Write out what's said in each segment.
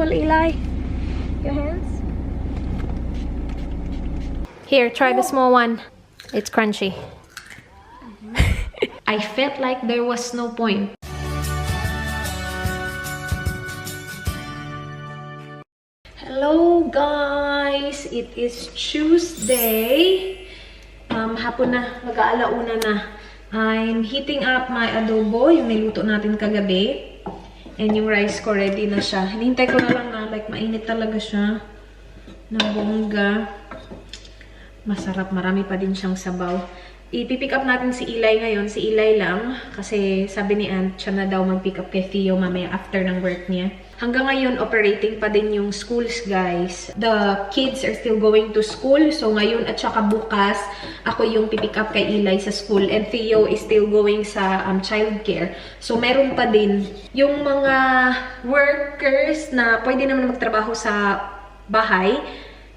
hold Eli. Your hands. Here, try the small one. It's crunchy. I felt like there was no point. Hello guys! It is Tuesday. Hapon na, mag-aalauna na. I'm heating up my adobo, yung niluto natin kagabi. And yung rice ko ready na siya. Hinihintay ko na lang na like mainit talaga siya. Na bongga. Masarap, marami pa din siyang sabaw. Ipipick up natin si Eli ngayon. Si Eli lang. Kasi sabi ni Aunt, siya na daw mag-pick up kay Theo mamaya after ng work niya. Hanggang ngayon, operating pa din yung schools, guys. The kids are still going to school. So, ngayon at saka bukas, ako yung pipick up kay Eli sa school. And Theo is still going sa childcare. So, meron pa din yung mga workers na pwede naman magtrabaho sa bahay.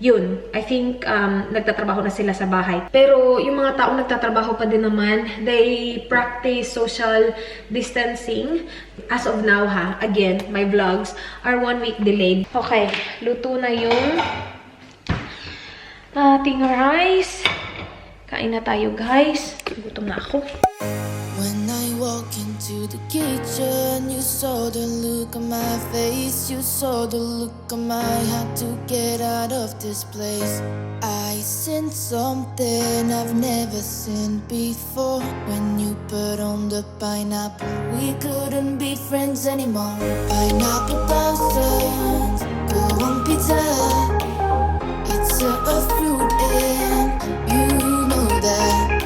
Yun, I think nagtatrabaho na sila sa bahay. Pero yung mga taong nagtatrabaho pa din naman, they practice social distancing. As of now ha, again, my vlogs are 1 week delayed. Okay, luto na yung ating rice. Kain na tayo guys. Gutom na ako. When I walk into the kitchen, you saw the look on my face. You saw the look on my heart to get out of this place. I sensed something I've never seen before. When you put on the pineapple, we couldn't be friends anymore. Pineapple thousands, go on pizza. It's a fruit and you know that.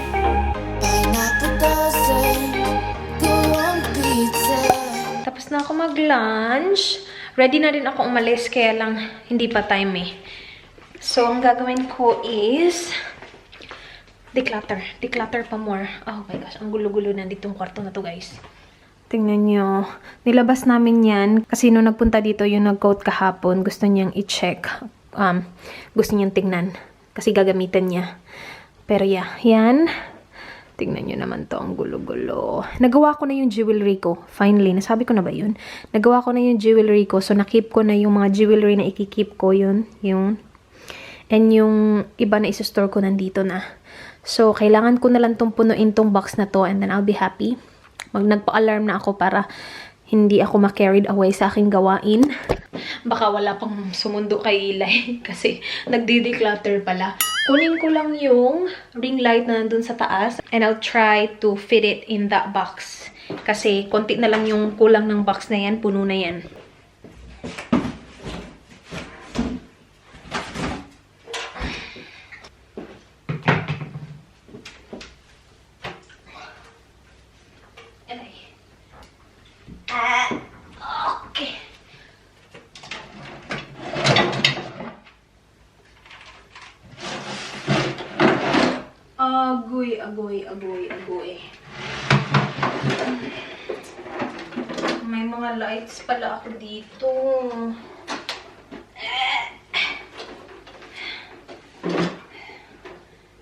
Tapos na ako mag-lunch. Ready na rin ako umalis, kaya lang hindi pa time eh. So, ang gagawin ko is declutter. Declutter pa more. Oh my gosh, ang gulo-gulo na ditong kwarto na to, guys. Tingnan nyo. Nilabas namin yan kasi nung nagpunta dito yung nag-coat kahapon, gusto niyang i-check. Gusto niyang tingnan kasi gagamitin niya. Pero yeah, yan. Tingnan nyo naman to, ang gulo-gulo. Nagawa ko na yung jewelry ko. Finally, nasabi ko na ba yun? Nagawa ko na yung jewelry ko. So, nakip ko na yung mga jewelry na ikikip ko yun. And yung iba na isostore ko nandito na. So, kailangan ko na lang tong punuin tong box na to and then I'll be happy. Nagpa-alarm na ako para hindi ako ma-carried away sa aking gawain. Baka wala pang sumundo kay Eli kasi nagdi-declutter pala. Kunin ko lang yung ring light na nandun sa taas and I'll try to fit it in that box. Kasi konti na lang yung kulang ng box na yan, puno na yan. Okay. Agoy. May mga lights pala ako dito.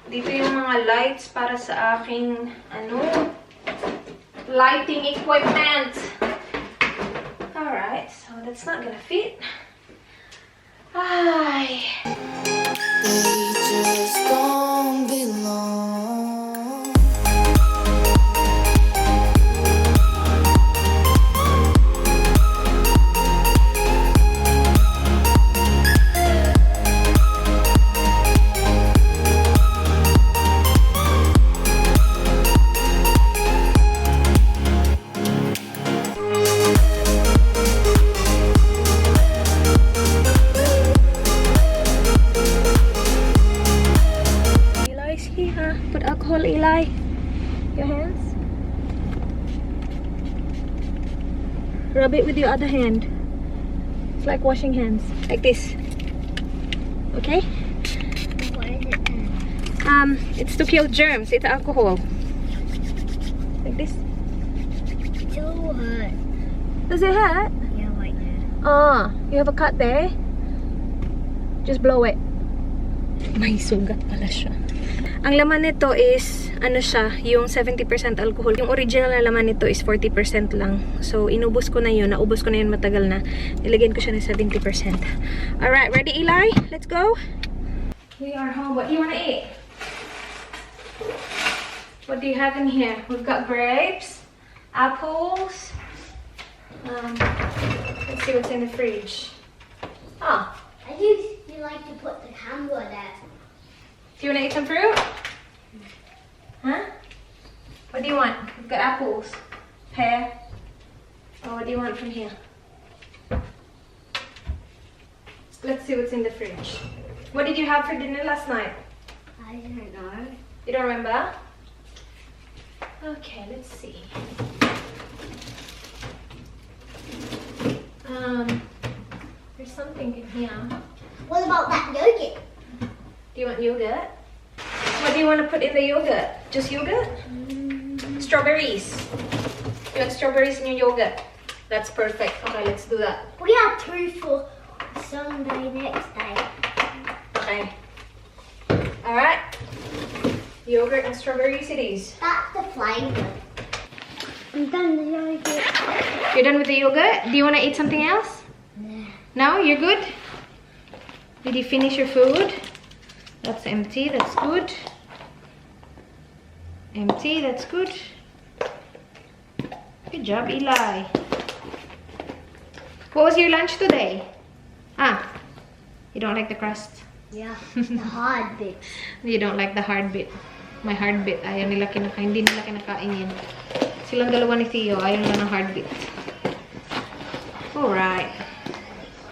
Dito yung mga lights para sa aking, lighting equipment. Alright, so that's not gonna fit. Ay. They just don't belong. Put alcohol, Eli. Your hands. Rub it with your other hand. It's like washing hands. Like this. Okay? What is it? It's to kill germs. It's alcohol. Like this. Too hot. Does it hurt? Yeah, like that. You have a cut there. Just blow it. May sugat pala siya. Ang laman nito is, ano siya, yung 70% alcohol. Yung original na laman nito is 40% lang. So, inubos ko na yun. Naubos ko na yun matagal na. Nilagyan ko siya ng 70%. Alright, ready, Eli? Let's go! We are home. What do you want to eat? What do you have in here? We've got grapes, apples. Let's see what's in the fridge. Oh, I think you like to put the camera there. do you want to eat some fruit? Huh? What do you want? We've got apples, pear. Oh, what do you want from here? Let's see what's in the fridge. What did you have for dinner last night? I don't know. You don't remember? Okay, let's see. There's something in here. What about that yogurt? Do you want yogurt? What do you want to put in the yogurt? Just yogurt? Strawberries. You want strawberries in your yogurt? That's perfect. Okay, let's do that. We have 2 for Sunday next day. Okay. Alright. Yogurt and strawberries it is. That's the flavour. I'm done the yogurt. You're done with the yogurt? Do you want to eat something else? No? You're good? Did you finish your food? That's empty. That's good. Empty. That's good. Good job, Eli. What was your lunch today? Ah, you don't like the crust? Yeah, the hard bit. You don't like the hard bit. My hard bit. Ayaw nila kinakain. Hindi nila kinakain yan. Silang dalawa ni Theo. Ayaw nila ng hard bit. Alright.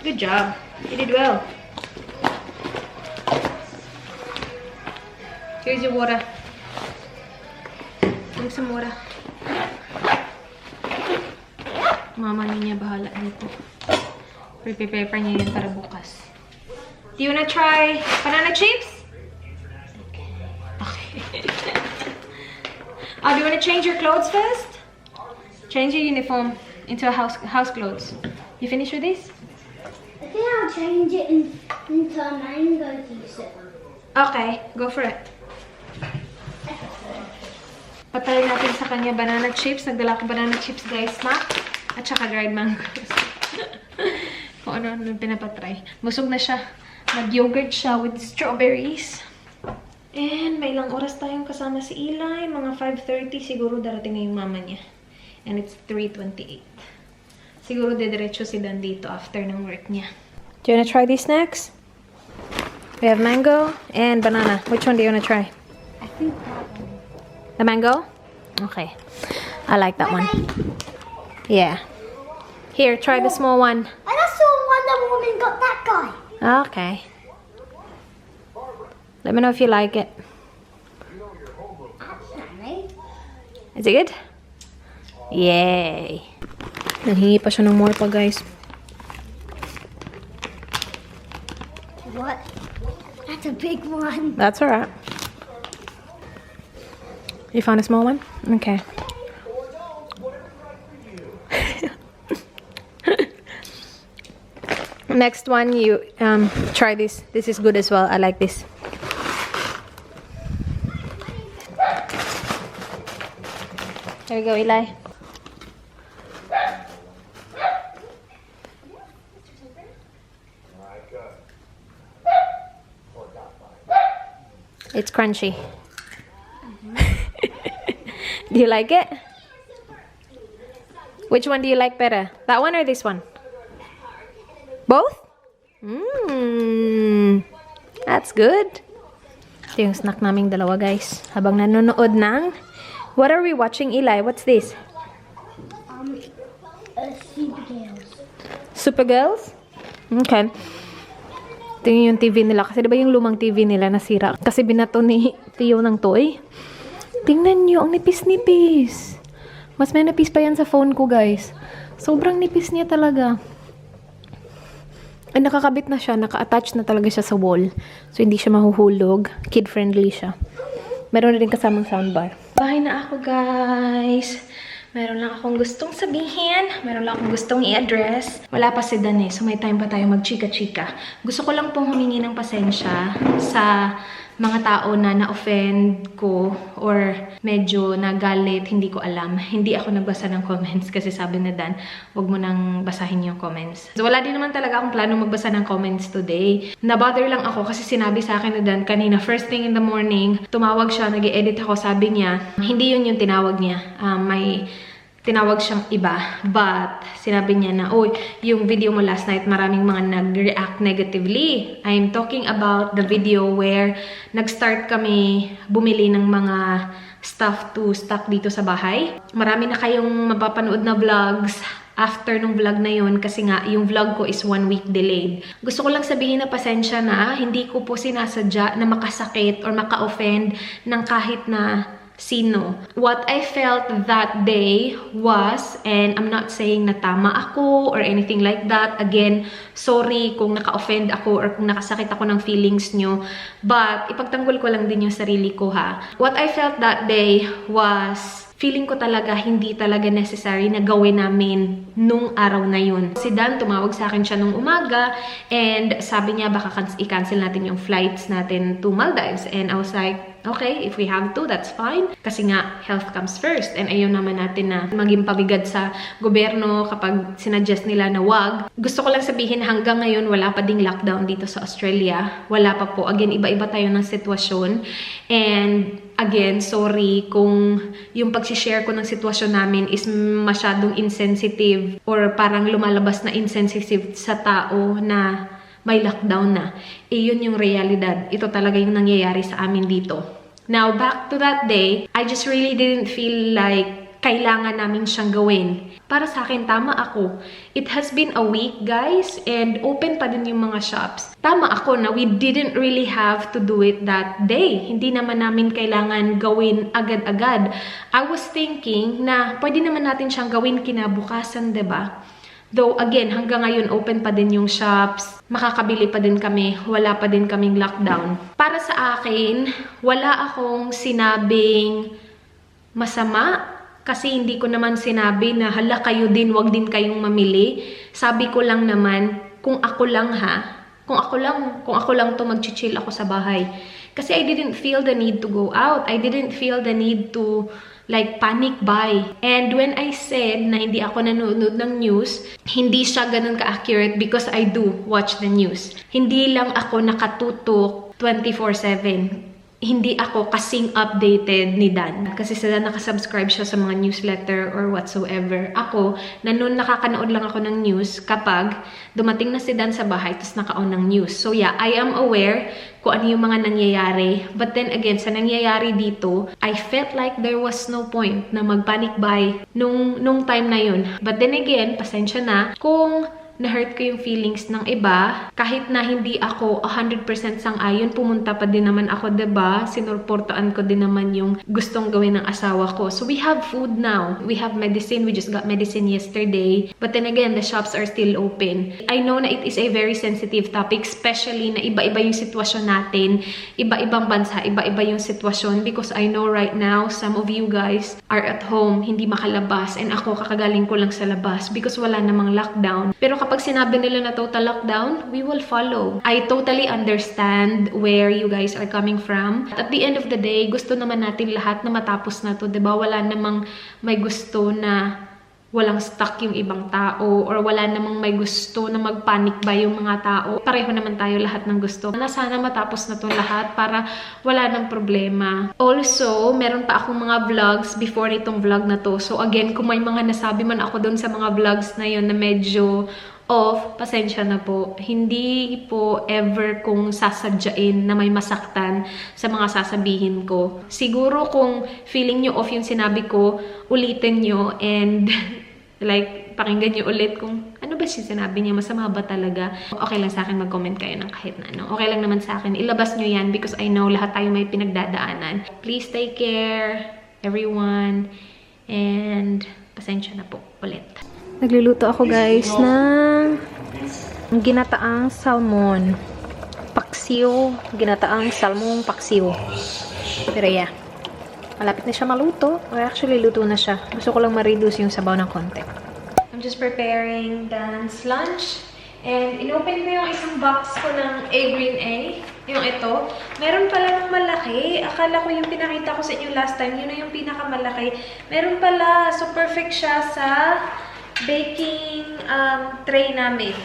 Good job. You did well. Here's your water. Drink some water. Mama niya bahala dito. Prepare niya yan para bukas. Do you wanna try banana chips? Okay. Oh, do you wanna change your clothes first? Change your uniform into a house clothes. You finish with this? I think I'll change it into a mango juice. Okay, go for it. Patayin natin sa kanya banana chips. Nagdala ko banana chips, guys, snack. At saka dried mangoes. Kung ano pinapatry. Busog na siya. Nag-yogurt siya with strawberries. And may ilang oras tayong kasama si Eli. Mga 5:30 siguro darating na yung mama niya. And it's 3:28. Siguro didiretso si Dan dito after ng work niya. Do you wanna try these snacks? We have mango and banana. Which one do you wanna try? I think that one. The mango? Okay. I like that one. Yeah. Here, try the small one. I just saw Wonder Woman got that guy. Okay. Let me know if you like it. Actually. Is it good? Yay! Nanghingi pa siya ng more pa, guys. What? That's a big one. That's alright. You found a small one? Okay. Next one, you try this. This is good as well. I like this. There we go, Eli. It's crunchy. Do you like it? Which one do you like better? That one or this one? Both? That's good. Ito yung snack naming dalawa, guys. Habang nanonood ng... What are we watching, Eli? What's this? Supergirls. Supergirls? Okay. Ito yung TV nila. Kasi diba yung lumang TV nila nasira? Kasi binato ni Theo ng toy. Tingnan nyo, ang nipis-nipis. Mas may napis pa yan sa phone ko, guys. Sobrang nipis niya talaga. Ay, nakakabit na siya. Naka-attach na talaga siya sa wall. So, hindi siya mahuhulog. Kid-friendly siya. Meron na rin kasamang soundbar. Bahay na ako, guys. Meron lang akong gustong sabihin. Meron lang akong gustong i-address. Wala pa si Dan eh. So, may time pa tayo mag-chika-chika. Gusto ko lang pong humingi ng pasensya sa mga tao na na-offend ko or medyo nagalit, hindi ko alam. Hindi ako nagbasa ng comments kasi sabi na Dan, wag mo nang basahin yung comments. So wala din naman talaga akong plano magbasa ng comments today. Nabother lang ako kasi sinabi sa akin na Dan kanina, first thing in the morning, tumawag siya, nag-edit ako, sabi niya, hindi yun yung tinawag niya. May tinawag siyang iba. But, sinabi niya na, oh, yung video mo last night, maraming mga nag-react negatively. I'm talking about the video where nag-start kami bumili ng mga stuff to stock dito sa bahay. Marami na kayong mapapanood na vlogs after nung vlog na yun kasi nga, yung vlog ko is 1 week delayed. Gusto ko lang sabihin na pasensya na, hindi ko po sinasadya na makasakit or maka-offend ng kahit na sino. What I felt that day was, and I'm not saying na tama ako or anything like that. Again, sorry kung naka-offend ako or kung nakasakit ako ng feelings nyo. But, ipagtanggol ko lang din yung sarili ko ha. What I felt that day was, feeling ko talaga hindi talaga necessary na gawin namin nung araw na yun. Si Dan, tumawag sa akin siya nung umaga and sabi niya baka i-cancel natin yung flights natin to Maldives. And I was like, okay, if we have to, that's fine. Kasi nga, health comes first. And ayaw naman natin na maging pabigad sa gobyerno kapag sinuggest nila na wag. Gusto ko lang sabihin hanggang ngayon, wala pa ding lockdown dito sa Australia. Wala pa po. Again, iba-iba tayo ng sitwasyon. And again, sorry kung yung pag-share ko ng sitwasyon namin is masyadong insensitive or parang lumalabas na insensitive sa tao na may lockdown na. Yun yung realidad. Ito talaga yung nangyayari sa amin dito. Now, back to that day, I just really didn't feel like kailangan namin siyang gawin. Para sa akin, tama ako. It has been a week, guys, and open pa din yung mga shops. Tama ako na we didn't really have to do it that day. Hindi naman namin kailangan gawin agad-agad. I was thinking na pwede naman natin siyang gawin kinabukasan, diba? Though, again, hanggang ngayon, open pa din yung shops. Makakabili pa din kami. Wala pa din kaming lockdown. Para sa akin, wala akong sinabing masama. Kasi hindi ko naman sinabi na hala kayo din, wag din kayong mamili. Sabi ko lang naman, kung ako lang ha, kung ako lang to mag-chill ako sa bahay. Kasi I didn't feel the need to go out. I didn't feel the need to like panic buy. And when I said na hindi ako nanonood ng news, hindi siya ganun ka-accurate because I do watch the news. Hindi lang ako nakatutok 24/7. Hindi ako kasing updated ni Dan. Kasi sila nakasubscribe siya sa mga newsletter or whatsoever. Ako, na noon nakakanood lang ako ng news kapag dumating na si Dan sa bahay tapos naka-on ng news. So yeah, I am aware kung ano yung mga nangyayari. But then again, sa nangyayari dito, I felt like there was no point na mag-panic buy nung time na yun. But then again, pasensya na kung na-hurt ko yung feelings ng iba. Kahit na hindi ako 100% sang-ayon, pumunta pa din naman ako, diba? Sinuportaan ko din naman yung gustong gawin ng asawa ko. So we have food now. We have medicine. We just got medicine yesterday. But then again, the shops are still open. I know na it is a very sensitive topic, especially na iba-iba yung sitwasyon natin. Iba-ibang bansa, iba-iba yung sitwasyon. Because I know right now, some of you guys are at home, hindi makalabas. And ako, kakagaling ko lang sa labas because wala namang lockdown. Pero kapag sinabi nila na total lockdown, we will follow. I totally understand where you guys are coming from. At the end of the day, gusto naman natin lahat na matapos na to, diba? Wala namang may gusto na walang stock yung ibang tao or wala namang may gusto na mag-panic ba yung mga tao. Pareho naman tayo lahat ng gusto na sana matapos na to lahat para wala nang problema. Also, meron pa akong mga vlogs before itong vlog na to. So again, kung may mga nasabi man ako dun sa mga vlogs na yun na medyo off, pasensya na po. Hindi po ever kung sasadyain na may masaktan sa mga sasabihin ko. Siguro kung feeling nyo off yung sinabi ko, ulitin nyo and like, pakinggan nyo ulit kung ano ba siya sinabi niya, masama ba talaga. Okay lang sa akin mag-comment kayo ng kahit na ano. Okay lang naman sa akin. Ilabas nyo yan because I know lahat tayo may pinagdadaanan. Please take care, everyone. And pasensya na po ulit. Nagluluto ako guys ng ginataang salmon. Paksiw. Ginataang salmon paksiw. Pero yeah. Malapit na siya maluto. Or actually, luto na siya. Gusto ko lang ma-reduce yung sabaw ng konti. I'm just preparing Dan's lunch. And inopen ko yung isang box ko ng A-Green A. Yung ito, meron pala ng malaki. Akala ko yung pinakita ko sa inyo last time, yun na yung pinakamalaki. Meron pala, so perfect siya sa baking tray namin.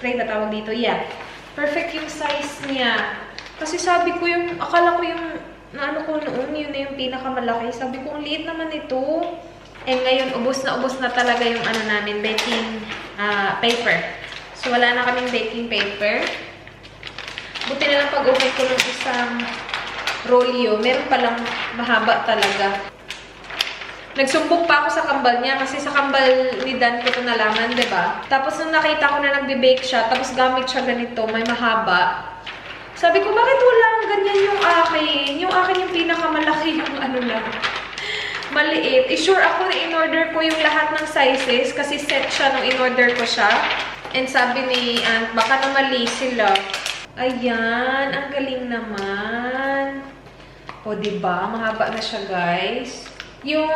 Tray ba tawag dito? Yeah. Perfect yung size niya. Kasi sabi ko yung, akala ko yung, ano ko noon, yun na yung pinakamalaki. Sabi ko, ang liit naman ito. And ngayon, ubos na talaga yung ano namin, baking paper. So, wala na kaming baking paper. Buti na lang pag-open ko ng isang rolyo, meron palang mahaba talaga. Nagsumbok pa ako sa kambal niya kasi sa kambal ni Dan ko ito nalaman, diba? Tapos nung nakita ko na nagbe-bake siya, tapos gamit siya ganito, may mahaba. Sabi ko, bakit wala ganyan yung akin? Yung akin yung pinakamalaki yung ano lang. Maliit. Sure ako na in-order ko yung lahat ng sizes kasi set siya nung in-order ko siya. And sabi ni Aunt, baka na mali sila. Ayan, ang galing naman. O, diba? Mahaba na siya, guys. Yung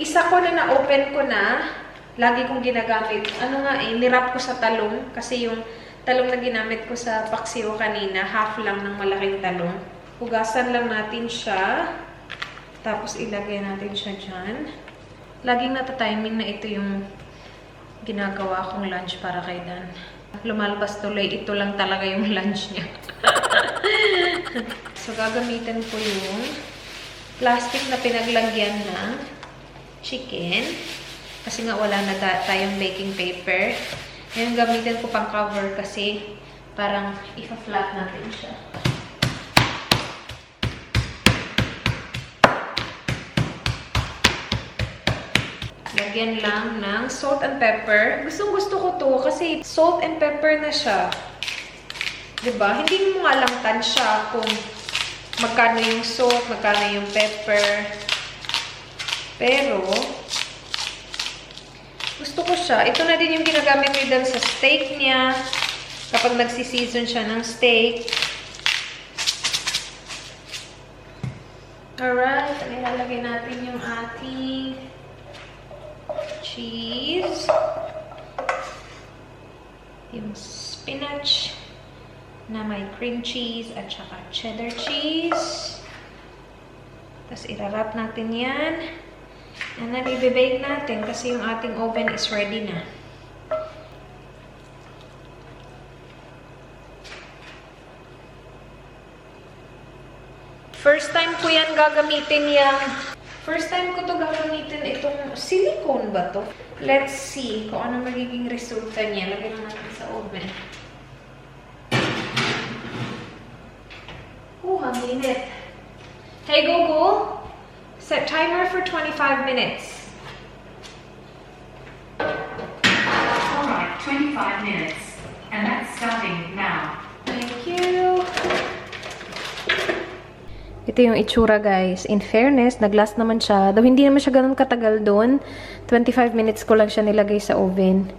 isa ko na na-open ko na, lagi kong ginagamit. Ano nga eh, nirap ko sa talong. Kasi yung talong na ginamit ko sa paksiw kanina, half lang ng malaking talong. Hugasan lang natin siya. Tapos ilagay natin siya dyan. Laging nata-timing na ito yung ginagawa kong lunch para kay Dan. Lumalabas tuloy, ito lang talaga yung lunch niya. So, gagamitin ko yung plastic na pinaglagyan ng chicken. Kasi nga wala na tayong baking paper. Ngayon, gamitin ko pang cover kasi parang ipa-flat natin siya. Lagyan lang ng salt and pepper. Gustong-gusto ko to kasi salt and pepper na siya. Diba? Hindi mo nga lang tansya kung magkano yung salt, magkano yung pepper. Pero, gusto ko siya. Ito na din yung ginagamit ko din sa steak niya. Kapag nagsiseason siya ng steak. Alright. Ilalagay natin yung ating cheese, yung spinach na may cream cheese at saka cheddar cheese. Tapos irarap natin yan. And then i-bake natin kasi yung ating oven is ready na. First time ko yan gagamitin yung first time ko to gagamitin itong silicone ba to? Let's see kung ano magiging resulta niya. Lagyan na natin sa oven. Ang init. Hey Google, set timer for 25 minutes. Alright, 25 minutes. And that's starting now. Thank you. Ito yung itsura, guys. In fairness, nag-last naman siya. Though hindi naman siya ganun katagal doon. 25 minutes ko lang siya nilagay sa oven.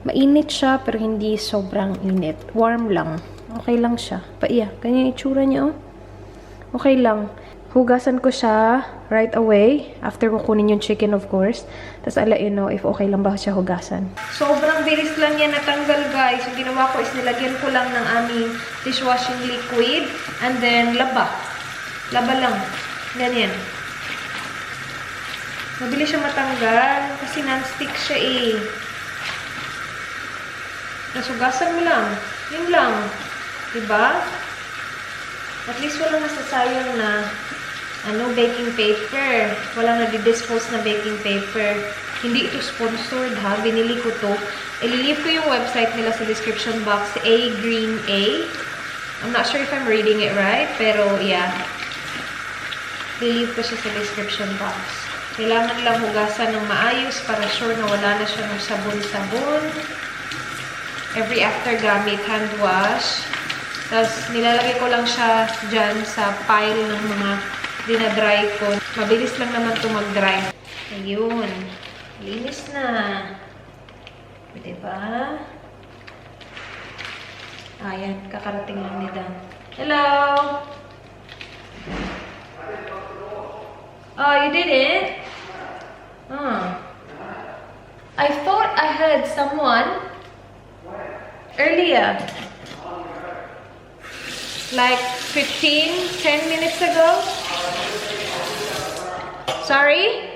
Mainit siya, pero hindi sobrang init. Warm lang. Okay lang siya. Iya, ganyan yung itsura niya, oh. Okay lang. Hugasan ko siya right away. After ko kunin yung chicken, of course. Tapos I'll let you know if okay lang ba siya hugasan. Sobrang bilis lang yan natanggal, guys. Yung ginawa ko is nilagyan ko lang ng aming dishwashing liquid. And then, laba. Laba lang. Ganyan. Mabilis siya matanggal. Kasi non-stick siya eh. Nasugasan mo lang. Yun lang. Diba? At least walang nasasayang na baking paper. Walang nadi-dispose na baking paper. Hindi ito sponsored ha. Binili ko to. I-leave ko yung website nila sa description box. A Green A. I'm not sure if I'm reading it right. Pero yeah. I-leave ko siya sa description box. Kailangan lang hugasan ng maayos para sure na wala na siya ng sabon-sabon. Every after gamit, hand wash. Tapos, nilalagay ko lang siya dyan sa pile ng mga dinadry ko. Mabilis lang naman ito mag-dry. Ayun. Linis na. Diba? Ayan. Kakarating lang ni Dan. Hello! Oh, you did it? I thought I heard someone earlier. Like 10 minutes ago. Sorry?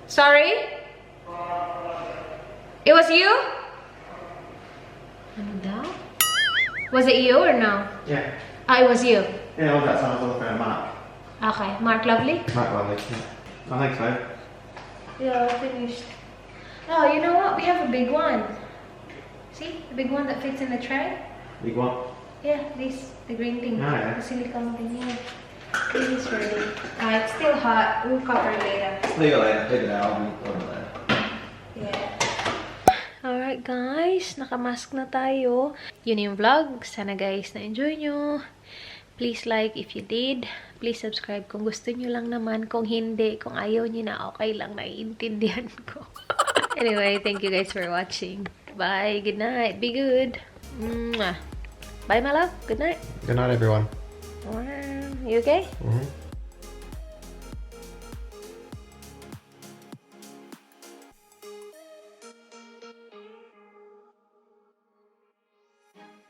Sorry? It was you? Ano daw? Was it you or no? Yeah. Ah, it was you. Yeah, all that time I was looking at Mark. Okay, Mark Lovely? Mark Lovely. Yeah. I think so. Yeah, finished. Oh, you know what? We have a big one. See? The big one that fits in the tray? Big one. Yeah, this. The green thing. Oh, yeah. The silicone thing, yeah. This is ready. It's still hot. We'll cover it later. Leave it later. Leave it out. I'll be later. Yeah. Alright guys, nakamask na tayo. Yun yung vlog. Sana guys na-enjoy nyo. Please like if you did. Please subscribe kung gusto nyo lang naman. Kung hindi, kung ayaw nyo na, okay lang. Naiintindihan ko. Anyway, thank you guys for watching. Bye. Good night. Be good. Mwah. Bye, my love. Good night. Good night, everyone. Wow. You okay? Mm-hmm.